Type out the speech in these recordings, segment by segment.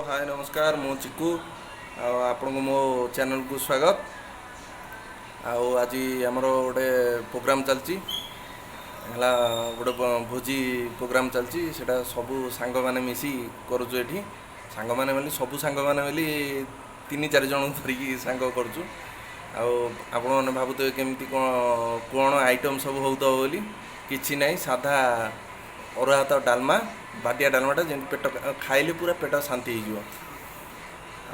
ହାଏ, ନମସ୍କାର, ମୁଁ ଚିକୁ ଆଉ ଆପଣଙ୍କୁ ମୋ ଚ୍ୟାନେଲକୁ ସ୍ୱାଗତ। ଆଉ ଆଜି ଆମର ଗୋଟେ ପ୍ରୋଗ୍ରାମ୍ ଚାଲିଛି, ହେଲା ଗୋଟେ ଭୋଜି ପ୍ରୋଗ୍ରାମ୍ ଚାଲିଛି। ସେଇଟା ସବୁ ସାଙ୍ଗମାନେ ମିଶି କରୁଛୁ ଏଠି। ସାଙ୍ଗମାନେ ବୋଲି ସବୁ ସାଙ୍ଗମାନେ ବୋଲି ତିନି ଚାରି ଜଣଙ୍କୁ ଧରିକି ସାଙ୍ଗ କରୁଛୁ। ଆଉ ଆପଣମାନେ ଭାବୁଥିବେ କେମିତି କ'ଣ କ'ଣ ଆଇଟମ୍ ସବୁ ହେଉଥିବ ବୋଲି। କିଛି ନାହିଁ, ସାଧା ଅରୁଆ ଭାତ ଡାଲମା, ବାଟିଆ ଡାଲମାଟା, ଯେମିତି ପେଟ ଖାଇଲେ ପୁରା ପେଟ ଶାନ୍ତି ହେଇଯିବ।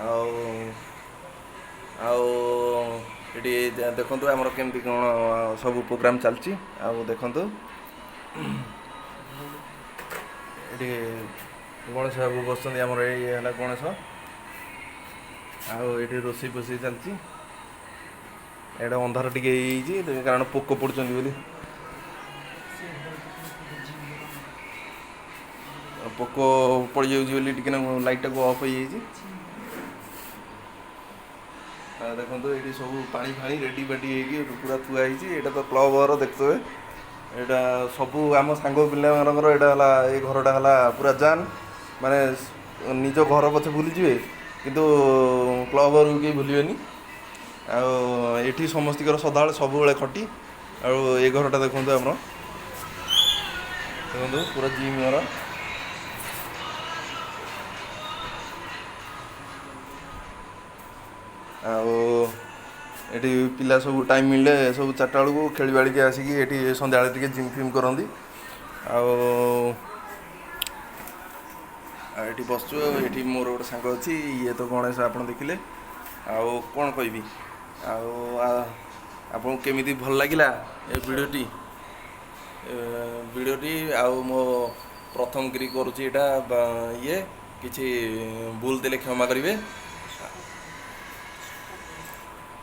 ଆଉ ଆଉ ଏଠି ଦେଖନ୍ତୁ ଆମର କେମିତି କ'ଣ ସବୁ ପ୍ରୋଗ୍ରାମ୍ ଚାଲିଛି। ଆଉ ଦେଖନ୍ତୁ, ଏଠି ଗଣେଶ ବାବୁ ବସୁଛନ୍ତି ଆମର, ଏଇ ହେଲା ଗଣେଶ। ଆଉ ଏଠି ରୋଷେଇ ଫୋଷେଇ ଚାଲିଛି। ଏଇଟା ଅନ୍ଧାର ଟିକେ ହେଇଯାଇଛି, କାରଣ ପୋକ ପଡ଼ୁଛନ୍ତି ବୋଲି। ପୋକ ପଡ଼ିଯାଉଛି ବୋଲି ଟିକେ ଲାଇଟ୍ଟାକୁ ଅଫ୍ ହେଇଯାଇଛି। ଦେଖନ୍ତୁ, ଏଇଠି ସବୁ ପାଣି ଫାଣି ରେଡ଼ି ଫେଡ଼ି ହେଇକି ପୁରା ଥୁଆ ହେଇଛି। ଏଇଟା ତ କ୍ଲବ୍ ଘର ଦେଖୁଥିବେ। ଏଇଟା ସବୁ ଆମ ସାଙ୍ଗ ପିଲାମାନଙ୍କର। ଏଇଟା ହେଲା, ଏଇ ଘରଟା ହେଲା ପୁରା ଜାନ୍। ମାନେ ନିଜ ଘର ପଛେ ଭୁଲିଯିବେ, କିନ୍ତୁ କ୍ଲବ୍ ଘରକୁ କେହି ଭୁଲିବେନି। ଆଉ ଏଠି ସମସ୍ତଙ୍କର ସଦାବେଳେ ସବୁବେଳେ ଖଟି। ଆଉ ଏ ଘରଟା ଦେଖନ୍ତୁ ଆମର, ଦେଖନ୍ତୁ ପୁରା ଜିମ୍ ଘର। ଆଉ ଏଠି ପିଲା ସବୁ ଟାଇମ୍ ମିଳିଲେ ସବୁ 4ଟା ବେଳକୁ ଖେଳି ବାଳିକି ଆସିକି ଏଠି ସନ୍ଧ୍ୟାବେଳେ ଟିକେ ଜିମ୍ ଫିମ୍ କରନ୍ତି। ଆଉ ଏଠି ବସୁଛୁ। ଆଉ ଏଠି ମୋର ଗୋଟେ ସାଙ୍ଗ ଅଛି, ଇଏ ତ ଗଣେଶ ଆପଣ ଦେଖିଲେ। ଆଉ କ'ଣ କହିବି? ଆଉ ଆପଣଙ୍କୁ କେମିତି ଭଲ ଲାଗିଲା ଏ ଭିଡ଼ିଓଟି? ଆଉ ମୋ ପ୍ରଥମ କରି କରୁଛି ଏଇଟା, ଇଏ କିଛି ଭୁଲ ଦେଲେ କ୍ଷମା କରିବେ।